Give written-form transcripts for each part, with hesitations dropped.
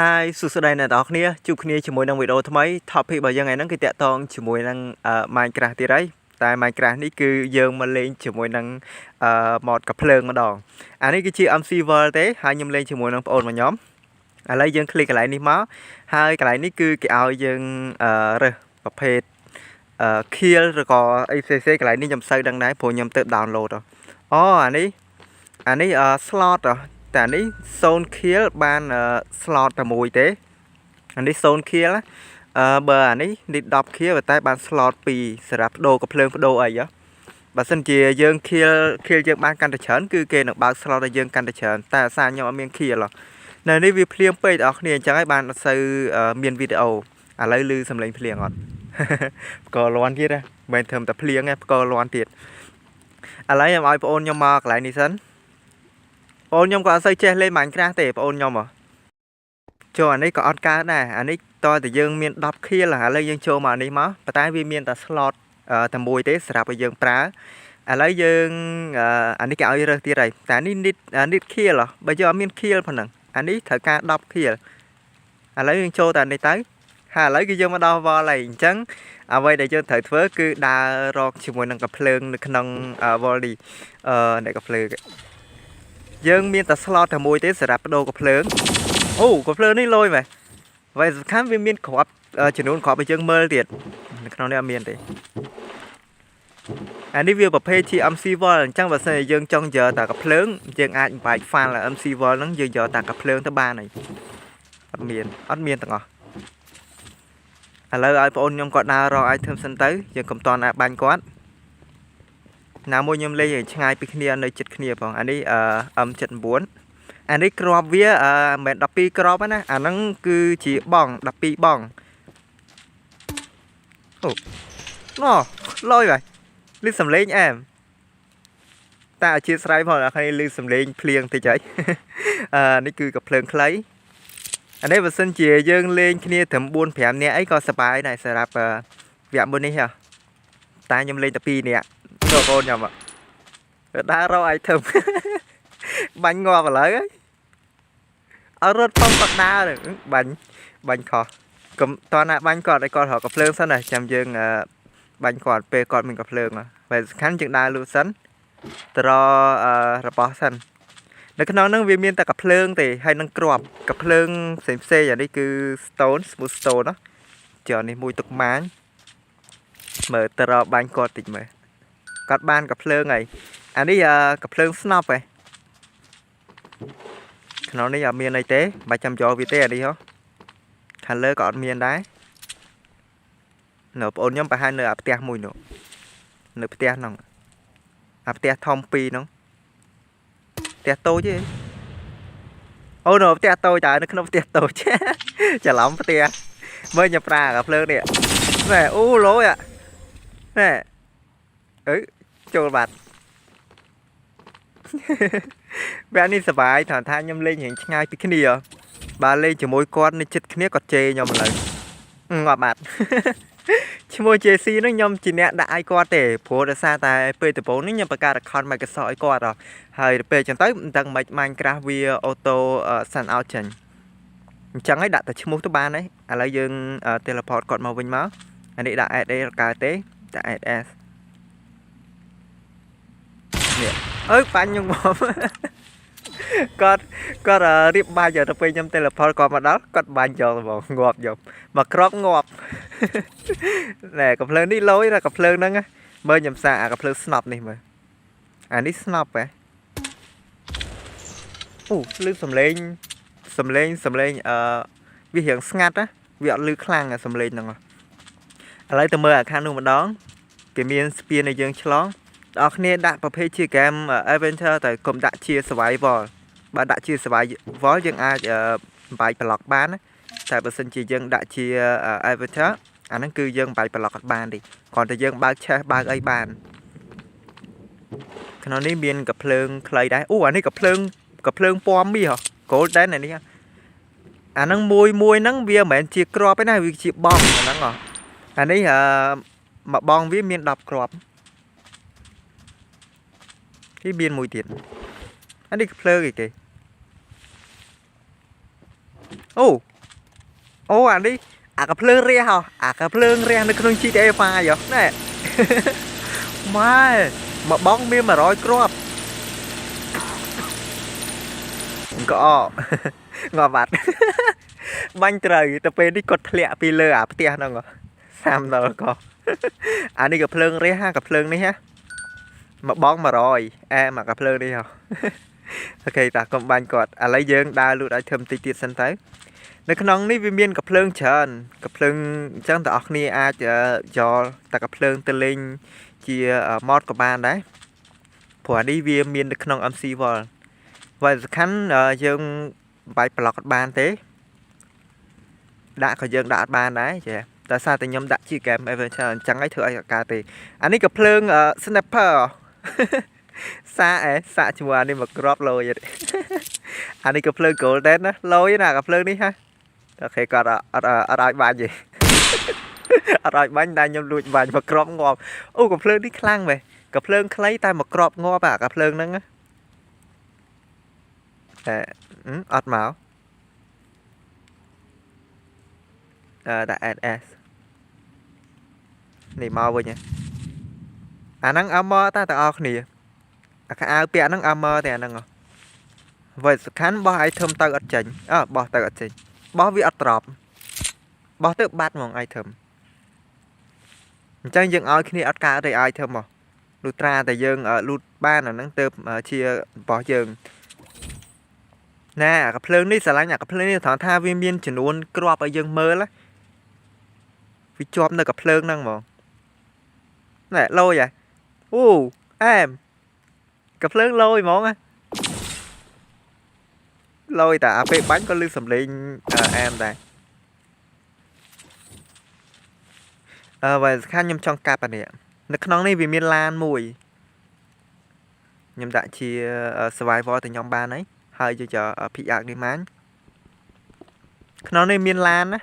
ហើយសួស្តីអ្នកទាំងអស់គ្នាជួបគ្នាជាមួយនឹងវីដេអូថ្មី topic របស់យើងថ្ងៃហ្នឹងគឺតាក់ទងជាមួយនឹង Minecraft ទៀតហើយតែ Minecraft នេះគឺយើងមកលេងជាមួយនឹង mod កាំភ្លើងម្ដងអានេះគឺជា MC World ទេហើយខ្ញុំលេងជាមួយនឹងប្អូនរបស់ខ្ញុំឥឡូវយើង click កន្លែងនេះមកហើយកន្លែងនេះគឺគេឲ្យយើងរើសប្រភេទ kill ឬក៏អីផ្សេងៗកន្លែងនេះខ្ញុំមិនសូវដឹងដែរព្រោះខ្ញុំទៅ download អូអានេះអានេះ slot តែនេះ0 kill បាន slot តែមួយទេអានេះ0 kill អឺបើអានេះនេះ10 kill តែបាន slot 2សម្រាប់បដូរកំភ្លើងបដូរអីហ៎បើសិនជាយើង kill យើងបានកាន់តែច្រើនគឺគេនឹងបើក slot ឲ្យយើងកាន់តែច្រើនតែអាសាខ្ញុំអត់មាន kill នៅនេះវាភ្លៀងពេកបងប្អូនអញ្ចឹងហើយបានអត់សូវមានវីដេអូឥឡូវឮសំឡេងភ្លៀងអត់ផ្គរលាន់ទៀតណាមិនត្រឹមតែភ្លៀងទេផ្គរលាន់ទៀតឥឡូវខ្ញុំឲ្យបងអូនខ្ញុំមកកន្លែងនេះសិនបងខ្ញុំក៏អត់សូវចេះលេង Minecraft ទេបងអូនខ្ញុំហ៎ចូលអានេះក៏អត់កើតដែរអានេះតើតែយើងមាន10 kill ឥឡូវយើងចូលមកអានេះមកប៉ុន្តែវាមានតែ slot តែមួយទេសម្រាប់ឲ្យយើងប្រើឥឡូវយើងអានេះគេឲ្យរើសទៀតហើយតែនេះ need kill បើយើងអត់មាន kill ប៉ុណ្ណឹងអានេះត្រូវការ10 kill ឥឡូវយើងចូលតែនេះទៅហើយឥឡូវគឺយើងមកដល់ world ហើយអញ្ចឹងអ្វីដែលយើងត្រូវធ្វើគឺដើររកជាមួយនឹងកាំភ្លើងនៅក្នុង world នេះអឺអ្នកកាំភ្លើងយើងមានតែ slot តែមួយទេសម្រាប់បដូរកាំភ្លើងអូកាំភ្លើងនេះលយមែនអ្វីសំខាន់វាមានគ្រាប់ចំនួនគ្រាប់ឲ្យយើងមើលទៀតនៅក្នុងនេះអត់មានទេអានេះវាប្រភេទជា MC World អញ្ចឹងបើសិនជាយើងចង់យកតែកាំភ្លើងយើងអាចបំបែក file MC World ហ្នឹងយើងយកតែកាំភ្លើងទៅបានហើយអត់មានអត់មានទាំងអស់ឥឡូវឲ្យបងអូនខ្ញុំគាត់ដើររក item សិនទៅយើងកុំតន់អាចបាញ់គាត់ណាមួយខ្ញុំលេងឲ្យឆ្ងាយពីគ្នានៅចិត្តគ្នាផងអានេះ M79 អានេះគ្រាប់វាមិនមែន12គ្រាប់ណាអាហ្នឹងគឺជាបង12បងអូណោលយបាយលឺសំឡេងអែមតែអធិស្ឋានផងអ្នកគ្នាលឺសំឡេងភ្លៀងតិចហើយអឺនេះគឺកាំភ្លើងខ្លីអានេះបើសិនជាយើងលេងគ្នាត្រឹម4 5នាក់អីក៏សប្បាយដែរសម្រាប់វគ្គមុននេះហ៎តែខ្ញុំលេងតែ2នាក់ចូលបងខ្ញុំដើររក item បាញ់ងាប់ឥឡូវហើយអត់រត់ផងគាត់ដើរបាញ់បាញ់ខុសកុំតណាបាញ់គាត់ឲ្យគាត់រកកាំភ្លើងសិនណាចាំយើងបាញ់គាត់ពេលគាត់មានកាំភ្លើងបែរសំខាន់យើងដើរលូសិនទៅររបស់សិននៅក្នុងហ្នឹងវាមានតែកាំភ្លើងទេហើយនឹងគ្រាប់កាំភ្លើងផ្សេងផ្សេងអានេះគឺ stone smooth stone ណាចុះនេះមួយទុកម៉ាញមើលទៅរកបាញ់គាត់តិចមើលគាត់បានកាំភ្លើងហើយអានេះកាំភ្លើងស្នប់ហ៎ក្នុងនេះអត់មានអីទេបាច់ចាំយកវាទេអានេះហ៎ខាងលើក៏អត់មានដែរនៅបងអូនខ្ញុំប្រហែលនៅអាផ្ទះមួយនោះនៅផ្ទះហ្នឹងអាផ្ទះធំពីរហ្នឹងផ្ទះតូចទេអូនៅផ្ទះតូចតើនៅក្នុងផ្ទះតូចច្រឡំផ្ទះមើលខ្ញុំប្រើកាំភ្លើងនេះណែអូលយអាណែអឺចូលបាត់ វគ្គនេះសប្បាយថថាខ្ញុំលេងរៀងឆ្ងាយពីគ្នាបើលេងជាមួយគាត់នៅចិត្តគ្នាគាត់ជេរខ្ញុំឥឡូវងាប់បាត់ ឈ្មោះ JC ហ្នឹងខ្ញុំជាអ្នកដាក់ឲ្យគាត់ទេព្រោះដោយសារតែពេលដំបូងនេះខ្ញុំបង្កើត account Microsoft ឲ្យគាត់ហើយពេលអញ្ចឹងទៅមិនដឹងមិន Minecraft វា auto sign out ចេញអញ្ចឹងហើយដាក់តែឈ្មោះទៅបានហើយឥឡូវយើង teleport គាត់មកវិញមកអានេះដាក់ add ទេកើតទេដាក់ add s នេះអើបាញ់ខ្ញុំមកគាត់គាត់រៀបបាញ់ទៅពេលខ្ញុំ teleport គាត់មកដល់គាត់បាញ់យកហ្មងងាប់យកមកក្របងាប់ណែកំភ្លើងនេះលយណាកំភ្លើងហ្នឹងមើលខ្ញុំសាកអាកំភ្លើងស្នប់នេះមើលអានេះស្នប់ហ៎អូលឺសំឡេងសំឡេងសំឡេងអឺវារៀងស្ងាត់ណាវាអត់លឺខ្លាំងអាសំឡេងហ្នឹងឥឡូវទៅមើលអាខាងនោះម្ដងគេមានស្ពានឲ្យយើងឆ្លងបងប្អូនដាក់ប្រភេទជា game adventure តែកុំដាក់ជា survival បើដាក់ជា survival យើងអាចបំបែក block បានណាតែបើសិនជាយើងដាក់ជា adventure អាហ្នឹងគឺយើងបំបែក block អត់បានទេគ្រាន់តែយើងបើក chest បើកអីបានក្នុងនេះមានកាំភ្លើងខ្លីដែរអូអានេះកាំភ្លើងកាំភ្លើងពណ៌មាស golden អានេះអាហ្នឹងមួយមួយហ្នឹងវាមិនមែនជាគ្រាប់ទេណាវាជាបងអាហ្នឹងហ៎អានេះអឺមួយបងវាមាន10គ្រាប់គេមានមួយទៀតអានេះភ្លើងអីគេ អូអូអានេះអាកាភ្លើងរះហ៎អាកាភ្លើងរះនៅក្នុង GTA 5ហ៎ណែ ម៉ែមកបងមាន100គ្រាប់ក៏អងាប់បាត់ បាញ់ត្រូវទៅពេលនេះគាត់ធ្លាក់ពីលើអាផ្ទះហ្នឹងហ៎សាមដល់ក៏ អានេះក៏ភ្លើងរះហាក៏ភ្លើងនេះហ៎មកបង100អែមកក៏ភ្លើងនេះហ៎ OK តាកុំបាញ់គាត់ឥឡូវយើងដើរលូតឲ្យធ្វើតិចទៀតសិនទៅនៅក្នុងនេះវាមានកាភ្លើងច្រើនកាភ្លើងអញ្ចឹងតើអស់គ្នាអាចយកតែកាភ្លើងទៅលេងជា mod ក៏បានដែរព្រោះអានេះវាមាននៅក្នុង MC World ហើយសំខាន់យើងបាយប្លុកអត់បានទេដាក់ក៏យើងដាក់អត់បានដែរចេះតែសារតែខ្ញុំដាក់ជា game adventure អញ្ចឹងឯងធ្វើឲ្យកើតទេអានេះក៏ភ្លើង sniper សាកឯសាកជាមួយអានេះមកក្របលយអានេះក៏ភ្លើង golden ណាលយណាក៏ភ្លើងនេះហ่ะ OK គាត់អត់អត់ឲ្យបាញ់ទេអត់ឲ្យបាញ់តែខ្ញុំលួចបាញ់មកក្របងាប់អូកំភ្លើងនេះខ្លាំងមែនកំភ្លើងខ្លីតែមកក្របងាប់អាកំភ្លើងហ្នឹងតែអត់មកអឺដាក់ SS នេះមកវិញអាហ្នឹងអមតាទាំងអស់គ្នាអាខោអាវពាក់ហ្នឹងអមតែអាហ្នឹងអ្វីសំខាន់បោះ item ទៅអត់ចេញអើបោះទៅអត់ចេញបោះវាអត់ត្រប់បោះទៅបាត់ហ្មង item អញ្ចឹងយើងឲ្យគ្នាអត់កើតទេ item មកលុះត្រាតែយើងលូតបានអាហ្នឹងទៅជារបស់យើងណាអាកាភ្លើងនេះស្រឡាញ់អាកាភ្លើងនេះត្រង់ថាវាមានចំនួនគ្រាប់ឲ្យយើងមើលវាជាប់នៅកាភ្លើងហ្នឹងហ្មងណែលយហ៎អូអែមកាភ្លើងលយហ្មងលយតែអាពេលបាញ់ក៏លឺសំឡេងអែមដែរអឺបើសំខាន់ខ្ញុំចង់កាប់អានេះនៅក្នុងនេះវាមានឡានមួយខ្ញុំដាក់ជា survival ទៅខ្ញុំបានហើយហើយយក pick up នេះបានក្នុងនេះមានឡានណា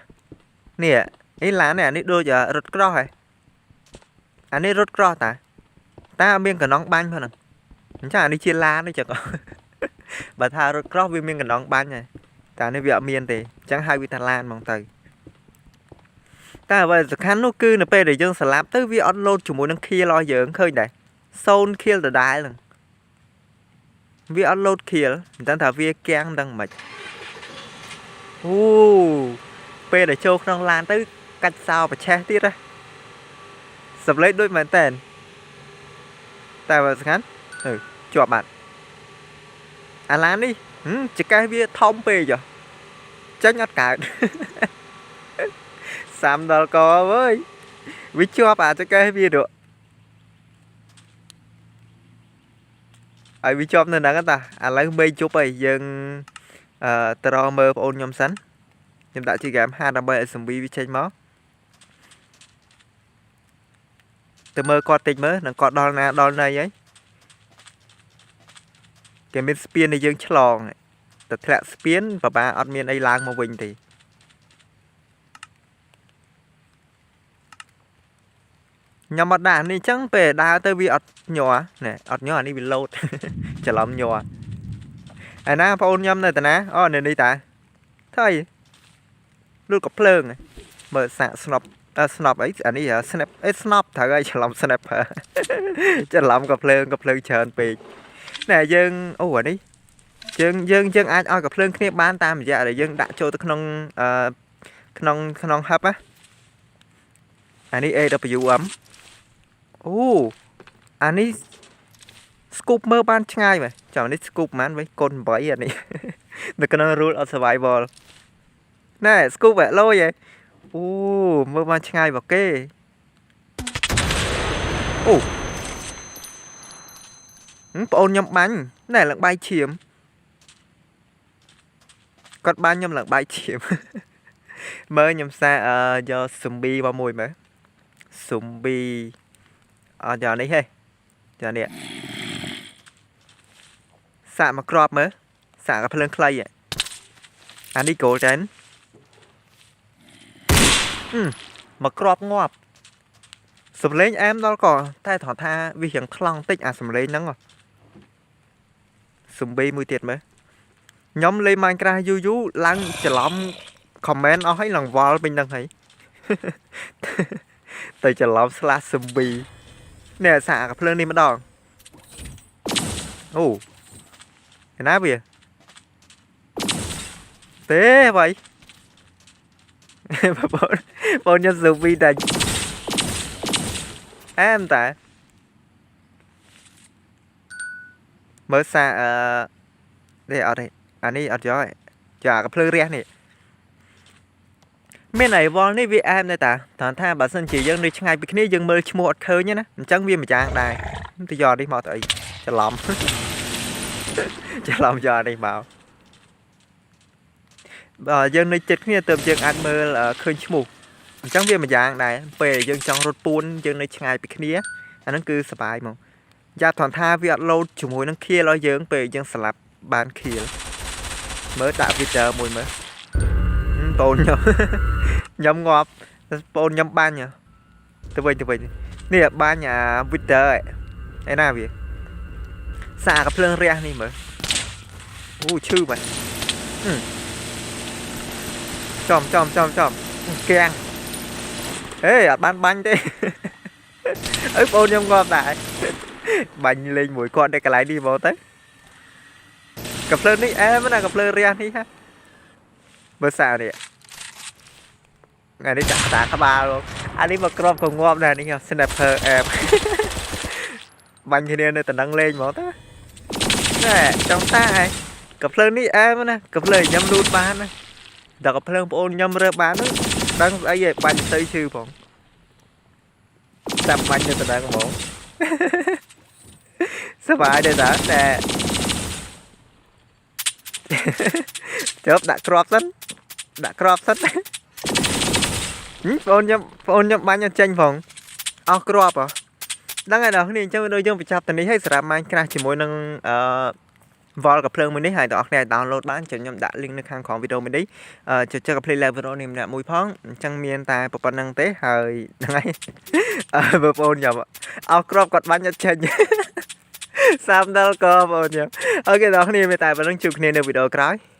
នេះនេះឡាននេះអានេះដូចរថក្រោះហ៎អានេះរថក្រោះតាតាអត់មានកណ្ដងបាញ់ផងហ្នឹងអញ្ចឹងអានេះជាឡាននេះចឹងបើថារថក្រោះវាមានកណ្ដងបាញ់ហើយតែនេះវាអត់មានទេអញ្ចឹងហៅវាថាឡានហ្មងទៅតែអ្វីសំខាន់នោះគឺនៅពេលដែលយើងស្លាប់ទៅវាអត់លោតជាមួយនឹង kill របស់យើងឃើញដែរ0 kill ដដែលហ្នឹងវាអត់លោត kill មិនដឹងថាវាគាំងដឹងមិនអូពេលដែលចូលក្នុងឡានទៅកាច់សោប្រឆេះទៀតណាសំឡេងដូចមែនតែនតែបើសំខាន់អឺជាប់បាត់អាឡាននេះចកេះវាធំពេកចុះចេញអត់កើតសាំដល់កវើយវាជាប់អាចកេះវានោះហើយវាជាប់នៅហ្នឹងតាឥឡូវមេជប់ហើយយើងអឺទៅរកមើលបងអូនខ្ញុំសិនខ្ញុំដាក់ជាហ្គេមហាដើម្បីឲ្យសំវីវាចេញមកទៅមើលគាត់តិចមើលនឹងគាត់ដល់ណាដល់ណីហើយគេមានស្ពានដែលយើងឆ្លងតែធ្លាក់ស្ពានបបាអត់មានអីឡើងមកវិញទេខ្ញុំអត់ដាក់នេះអញ្ចឹងពេលដើរទៅវាអត់ញ័រណែអត់ញ័រអានេះវាលោតច្រឡំញ័រឯណាបងអូនខ្ញុំនៅតាណាអូនៅនេះតាថៃលូតក៏ភ្លើងមើលសាកស្នប់ស្នប់អីអានេះ snap អីស្នប់ត្រូវហើយច្រឡំ snapper ច្រឡំក៏ភ្លើងក៏ភ្លើងច្រើនពេកណែយើងអូអានេះយើងយើងយើងអាចឲ្យក៏ភ្លើងគ្នាបានតាមរយៈដែលយើងដាក់ចូលទៅក្នុងអឺក្នុងក្នុង hub ណាអានេះ AWM អូអានេះ scope មើលបានឆ្ងាយមែនចាំនេះ scope ប៉ុន្មានវិញកូន8អានេះនៅក្នុង rule of survival ណែ scope ហ៎លយហ៎អូមើលបានឆ្ងាយរបស់គេអូប្អូនខ្ញុំបាញ់ណែឡើងបាយឈាមគាត់បាញ់ខ្ញុំឡើងបាយឈាមមើលខ្ញុំសាយក zombie មកមួយមើល zombie អត់យកនេះហេយកនេះសាកមកក្របមើលសាកកាភ្លើងខ្លីអានេះ golden មកក្របងាប់សំលេងអែមដល់ក៏តែត្រង់ថាវារៀងថ្លង់តិចអាសំលេងហ្នឹងសំបីមួយទៀតមើល ខ្ញុំលេង Minecraft យូរយូរឡើងច្រឡំ command អស់ហើយឡើងវល់ពេញហ្នឹងហើយ ទៅច្រឡំ /zombie នេះសាកកាំភ្លើងនេះម្ដងអូឯណាវាទេវ៉ៃ បងបងខ្ញុំ zombie តែអែមតាមើលសាកអឺនេះអត់ទេអានេះអត់យកទេចាកាំភ្លើងរះនេះមានអីវល់នេះវាអែមដែរតាត្រង់ថាបើសិនជាយើងនៅឆ្ងាយពីគ្នាយើងមើលឈ្មោះអត់ឃើញទេណាអញ្ចឹងវាម្យ៉ាងដែរទៅយកនេះមកទៅអីច្រឡំ ច្រឡំយកនេះមកបើយើងនៅចិត្តគ្នាទៅយើងអាចមើលឃើញឈ្មោះអញ្ចឹងវាម្យ៉ាងដែរពេលយើងចង់រត់ពួនយើងនៅឆ្ងាយពីគ្នាអាហ្នឹងគឺសប្បាយហ្មងយ៉ាត្រង់ថាវាអត់លោតជាមួយនឹង kill ឲ្យយើងពេលយើងស្លាប់បាន kill មើលដាក់ Wither មួយមើលបងខ្ញុំ ខ្ញុំងាប់បងខ្ញុំបាញ់ទៅវិញទៅវិញនេះបាញ់អា Wither ឯណាវាសាកភ្លើងរះនេះមើលអូឈឺបាទចំចំចំចំកាំងហេអត់បានបាញ់ទេ អើបងខ្ញុំងាប់ដែរបាញ់លេងមួយគាត់នៅកន្លែងនេះហ្មងទៅកាំភ្លើងនេះអែមណាកាំភ្លើងរះនេះហាមើលសានេះថ្ងៃនេះចាក់តាក្បាលហ្មងអានេះមកក្របក៏ងាប់ដែរនេះ sniper អែម បាញ់គ្នានៅតំណឹងលេងហ្មងតាណែចង់តាឯងកាំភ្លើងនេះអែមណាកាំភ្លើងខ្ញុំលូតបានណាដល់កាំភ្លើងប្អូនខ្ញុំរើបានហ្នឹងដឹងស្អីឯងបាញ់ទៅឈឺផងចាប់បាញ់នៅតំណឹងហ្មង សប្បាយដែរតាតែ ជប់ដាក់ក្របសិនដាក់ក្របសិន ហឹមបងខ្ញុំបងខ្ញុំបាញ់អត់ចេញផងអស់ក្របហ៎ដឹងហើយដល់គ្នាអញ្ចឹងដូចយើងបញ្ចប់ទៅនេះហើយសម្រាប់ Minecraft ជាមួយនឹងអឺវល់កាំភ្លើងមួយនេះហើយបងប្អូនអាច download បានចាំខ្ញុំដាក់ link នៅខាងក្រោមវីដេអូមួយនេះអឺចុចចុចកុំភ្លេច like វីដេអូនេះម្នាក់មួយផងអញ្ចឹងមានតែប៉ុណ្្នឹងទេហើយហ្នឹងហើយអឺបងប្អូនខ្ញុំអស់ក្របគាត់បាញ់អត់ចេញ សាមដល់កបងប្អូនខ្ញុំOK ដល់គ្នាមានតែប៉ុណ្្នឹងជួបគ្នានៅវីដេអូក្រោយ។